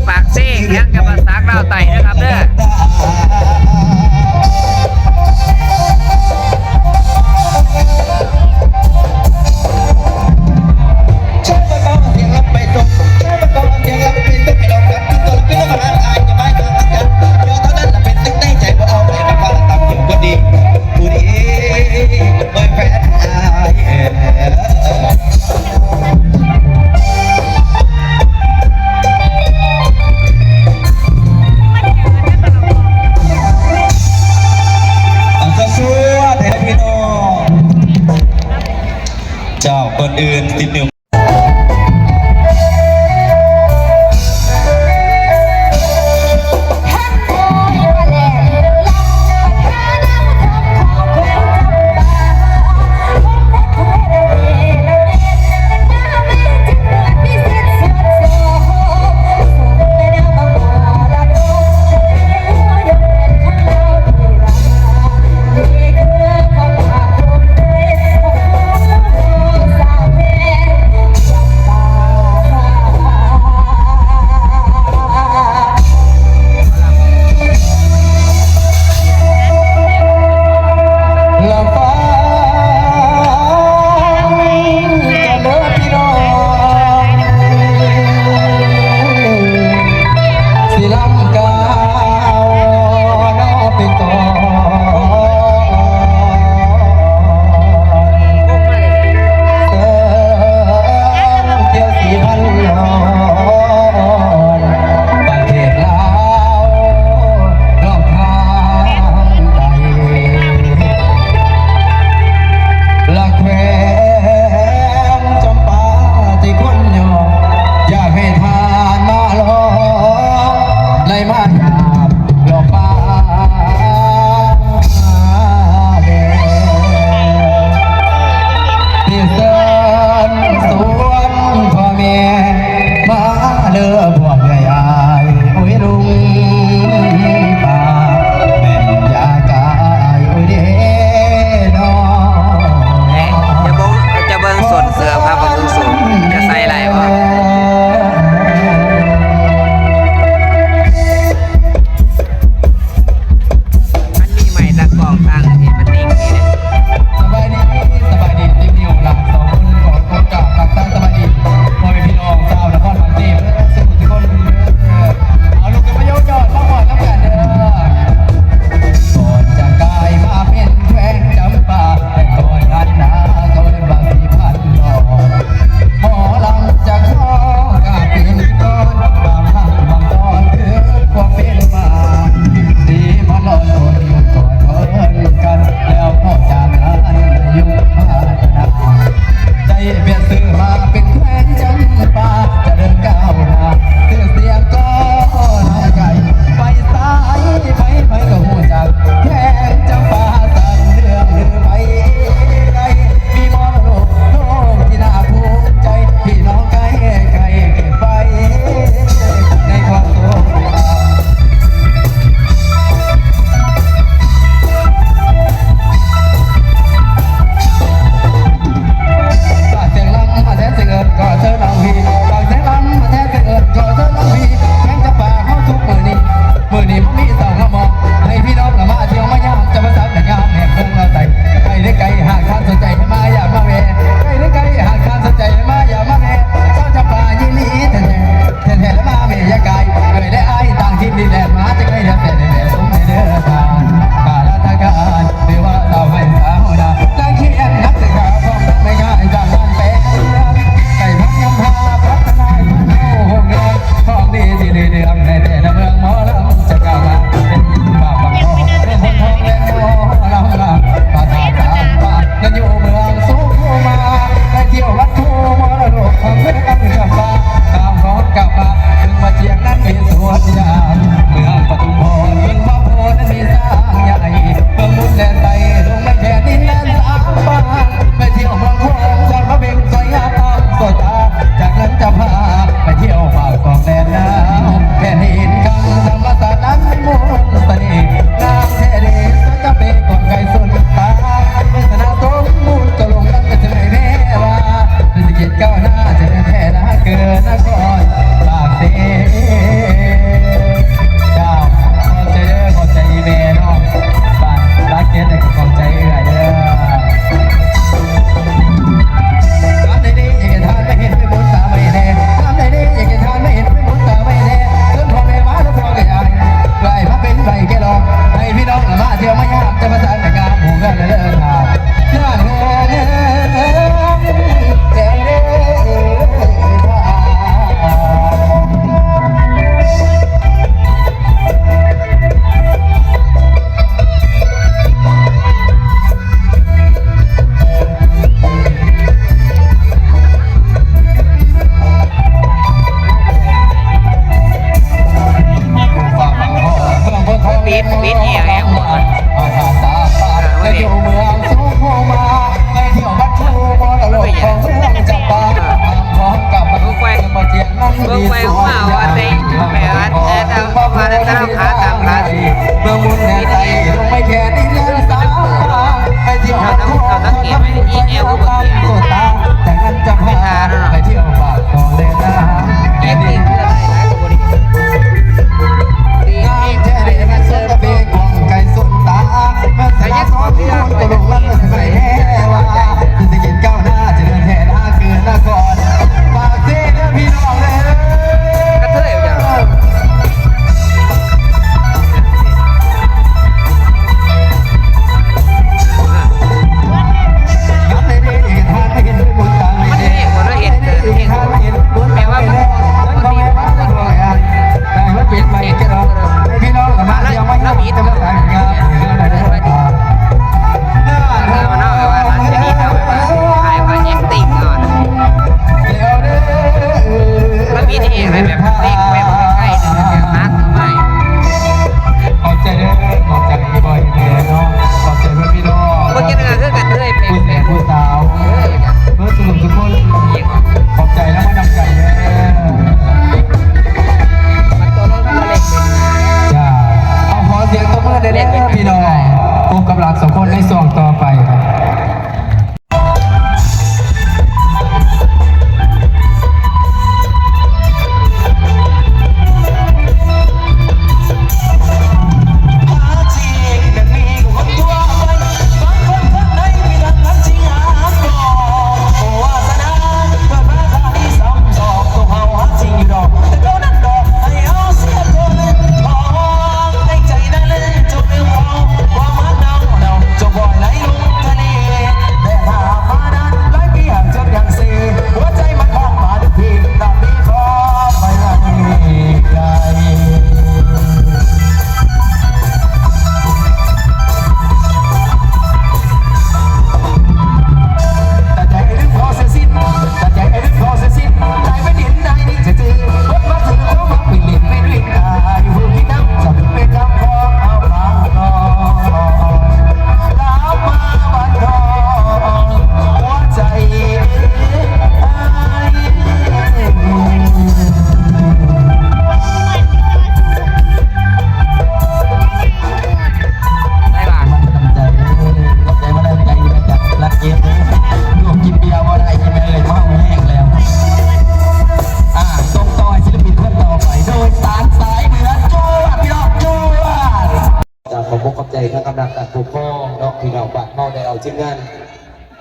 ປາກເຊ ແຂວງຈຳປາສັກ ລາວໃຕ້ເດີຄັບເດີ. ເຈົ້າ ກ່ອນອື່ນ ສິບນິ້ວ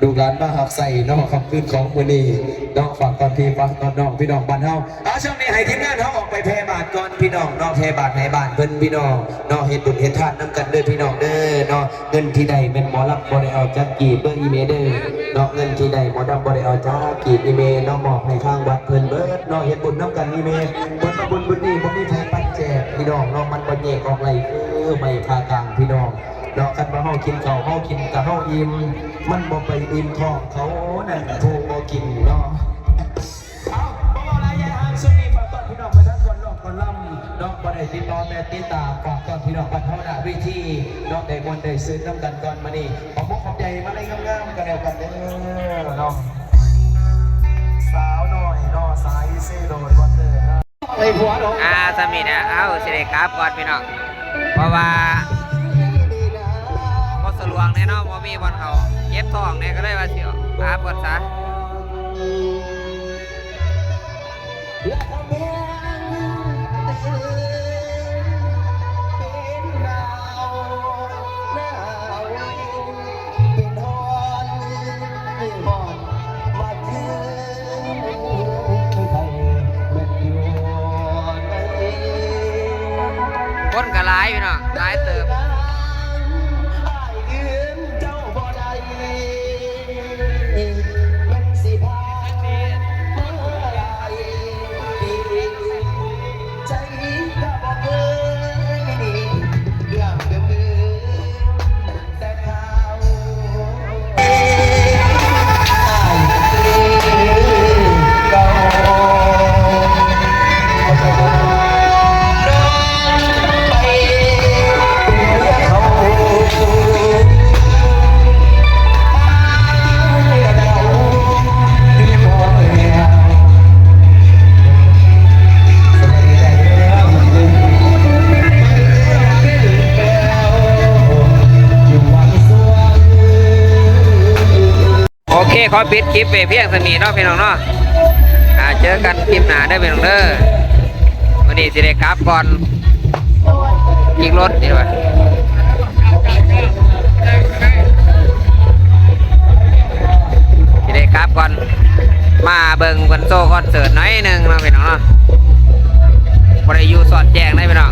ລູກຫຼານມາຮັບໃຊ້ເນາະ ຄ່ຳຄືນຂອງມື້ນີ້ເນາະ ຝາກຕອນພີ່ຝາກຕອນນ້ອງ ພີ່ນ້ອງບ້ານເຮົາ. ເອົາ ຊ່ວງນີ້ໃຫ້ທີມງານເຮົາອອກໄປແຜ່ບາດກ່ອນ ພີ່ນ້ອງເນາະ ແຜ່ບາດໃຫ້ບ້ານເພິ່ນ ພີ່ນ້ອງເນາະ ເຮັດບຸນເຮັດທານນຳກັນເດີ ພີ່ນ້ອງເດີເນາະ. ເງິນທີ່ໄດ້ແມ່ນໝໍລຳບໍ່ໄດ້ເອົາຈັກກີບເດີອີ່ແມ່ເດີເນາະ ເງິນທີ່ໄດ້ໝໍລຳບໍ່ໄດ້ເອົາຈັກກີບອີ່ແມ່ເນາະ ມອບໃຫ້ທາງວັດເພິ່ນເບິດເນາະ ເຮັດບຸນນຳກັນອີ່ແມ່. ເພິ່ນມາບຸນບຸນນີ້ບໍ່ມີໃຜປັນແຈກ ພີ່ນ້ອງເນາະ ມັນບໍ່ແຍກອອກໄລ່ຄືໃບຜ່າກາງ ພີ່ນ້ອງເນາະ. ຄັນວ່າເຮົາກິນເຂົ້າ ເຮົາກິນກະເຮົາອີ່ມ ມັນບໍ່ໄປອີ່ມທ້ອງເຂົານັ້ນຜູ້ບໍ່ກິນເນາະ. ເອົາ ບໍ່ເວົ້າຫຼາຍຢາຍຫາງ ຊ່ວງນີ້ຝາກຕ້ອນພີ່ນ້ອງໄປທາງກ່ອນຮ້ອງກ່ອນລຳເນາະ ບໍ່ໄດ້ຕິດຕໍ່ແຕ່ຕິດຕາມ ຝາກຕ້ອນພີ່ນ້ອງບັດເຮົາໜ້າເວທີເນາະ ໄດ້ມ່ວນໄດ້ຊື່ນນຳກັນກ່ອນ. ມື້ນີ້ຂອບອົກຂອບໃຈມາໄລງາມໆ ກໍແລ້ວກັນເດີເນາະ ສາວນ້ອຍເນາະ ສາຍເຊໂດດ ບອດເດີເນາະ ໄປຫົວດອກ. ອ່າ ສ່ຳນີ້ແຫຼະ ເຮົາຊິໄດ້ກັບກ່ອນພີ່ນ້ອງ ເພາະວ່າບໍ່ສະດວກແນ່ເນາະ ບໍ່ມີບ່ອນເຂົ້າ ເຈັບທ້ອງແນ່ ກໍເລີຍວ່າຊິກັບກ່ອນຊະ. ຄົນກໍຫຼາຍພີ່ນ້ອງ ຫຼາຍເຕີບ. ໂອເຄ ຂໍປິດຄລິບໄວ້ພຽງສ່ຳນີ້ເນາະ ພີ່ນ້ອງເນາະ. ອ່າ ເຈີກັນຄລິບໜ້າເດີພີ່ນ້ອງເດີ. ມື້ນີ້ຊິໄດ້ກັບກ່ອນ ອີກລົດນີ້ວ່າ ຊິໄດ້ກັບກ່ອນ ມາເບິ່ງເພິ່ນໂຊຄອນເສີດໜ້ອຍໜຶ່ງເນາະ ພີ່ນ້ອງເນາະ. ບໍ່ໄດ້ຢູ່ສອດແຈ້ງເດ້ພີ່ນ້ອງ.